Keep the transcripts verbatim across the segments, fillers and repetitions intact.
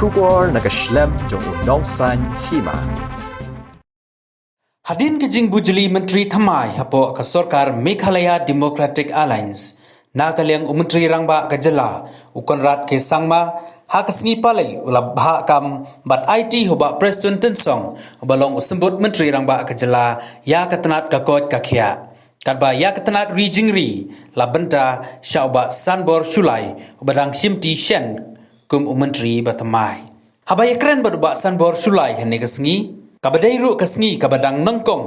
Khubor na ka shlem jong u nongsan hima. Hadien ka jingbujli Myntri Thymmai hapoh ka sorkar Meghalaya Democratic Alliance, na ka liang u Myntri Rangbah ka jylla, u Conrad K Sangma, ha ka sngi Palei u la bhah kam bad aiti ha u Bah Prestone Tynsong, uba long u symbud Myntri Rangbah ka jylla ïa ka tnat ka koit ka khiah. Katba ïa ka tnat ri jingri la bynta sha u Bah Sanbor Shullai, uba dang shimti shen kum u Myntri ba thymmai. Haba ïakren bad u Bah Sanbor Shullai hynne ka sngi, kaba dei ruh ka sngi kaba dang nyngkong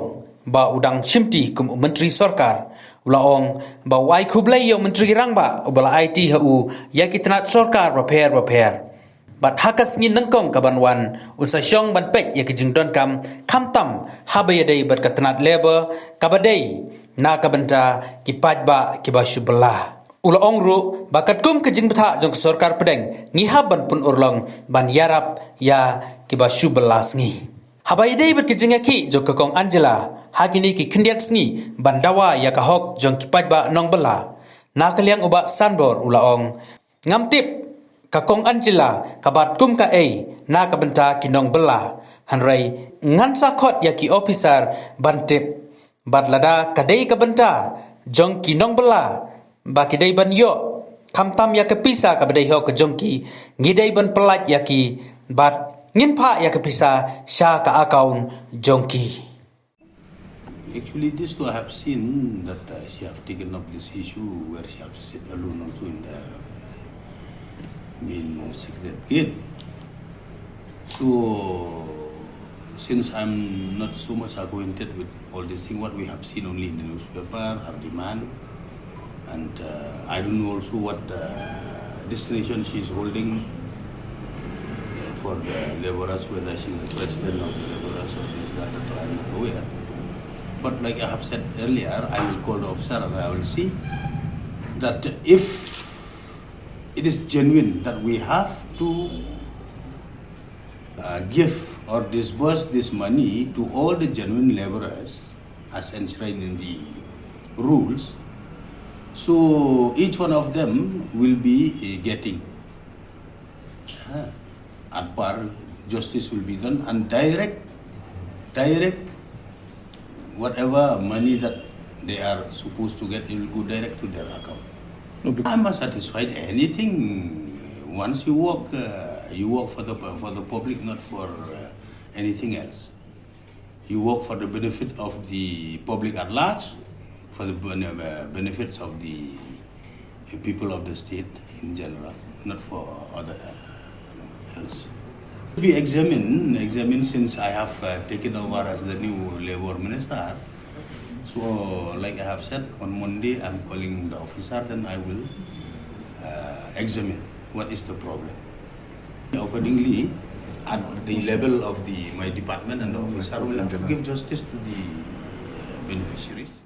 ba u dang shimti kum u Myntri Sorkar, u la ong ba u ai khublei ïa u Myntri Rangbah uba la aiti ha u ïa ki tnat sorkar bapher bapher. Bad ha ka sngi nyngkong kaban wan, un sa shong ban peit ïa ki jingdonkam, khamtam haba ïadei bad ka tnat Labour, kaba dei na ka bynta ki paidbah kiba shu bylla. U la ong ruh ba katkum ka jingbthah jong ka sorkar pdeng, ngi hap ban pynurlong ban ïarap ïa kiba shu bylla sngi. Haba ïadei bad ka jingïakhih jong ka Kong Angela ha kine ki khyndiat sngi ban dawa ïa ka hok jong ki paidbah nongbylla, na ka liang u Bah Sanbor u la ong, ngam tip ka Kong Angela ka bat kum kaei na ka bynta ki nongbylla, hynrei ngan sa khot ïa ki ophisar ban tip. Bad lada ka dei ka bynta jong ki nongbylla ba ki dei ban ïoh, khamtam ïa ka pisa kaba dei hok ka jong ki, ngi dei ban pyllait ïa ki bad ngin phah ïa ka pisa sha ka account jong ki. Actually, this too, I have seen that, uh, she have taken up this issue where she have sit alone also in the main secretariat. So, since I'm not so much acquainted with all this thing, what we have seen only in the newspaper, her demand, and, uh, I don't know also what, uh, destination she's holding, uh, for the laborers, whether she's the president of the laborers or this, that, that, I'm not aware. But like I have said earlier, I will call the officer and I will see that if it is genuine that we have to, uh, give or disburse this money to all the genuine laborers as enshrined in the rules. So each one of them will be, uh, getting, uh, at par, justice will be done, and direct, direct, whatever money that they are supposed to get, it will go direct to their account. No, bec- I'm not satisfied anything. Once you work, uh, you work for the, for the public, not for, uh, anything else. You work for the benefit of the public at large, for the bene-, uh, benefits of the, uh, people of the state in general, not for other else. Be examined, examined since I have, uh, taken over as the new labor minister. So, like I have said, on Monday I'm calling the officer, then I will, uh, examine what is the problem. Accordingly, at the level of the, my department and the officer will have to give justice to the, uh, beneficiaries.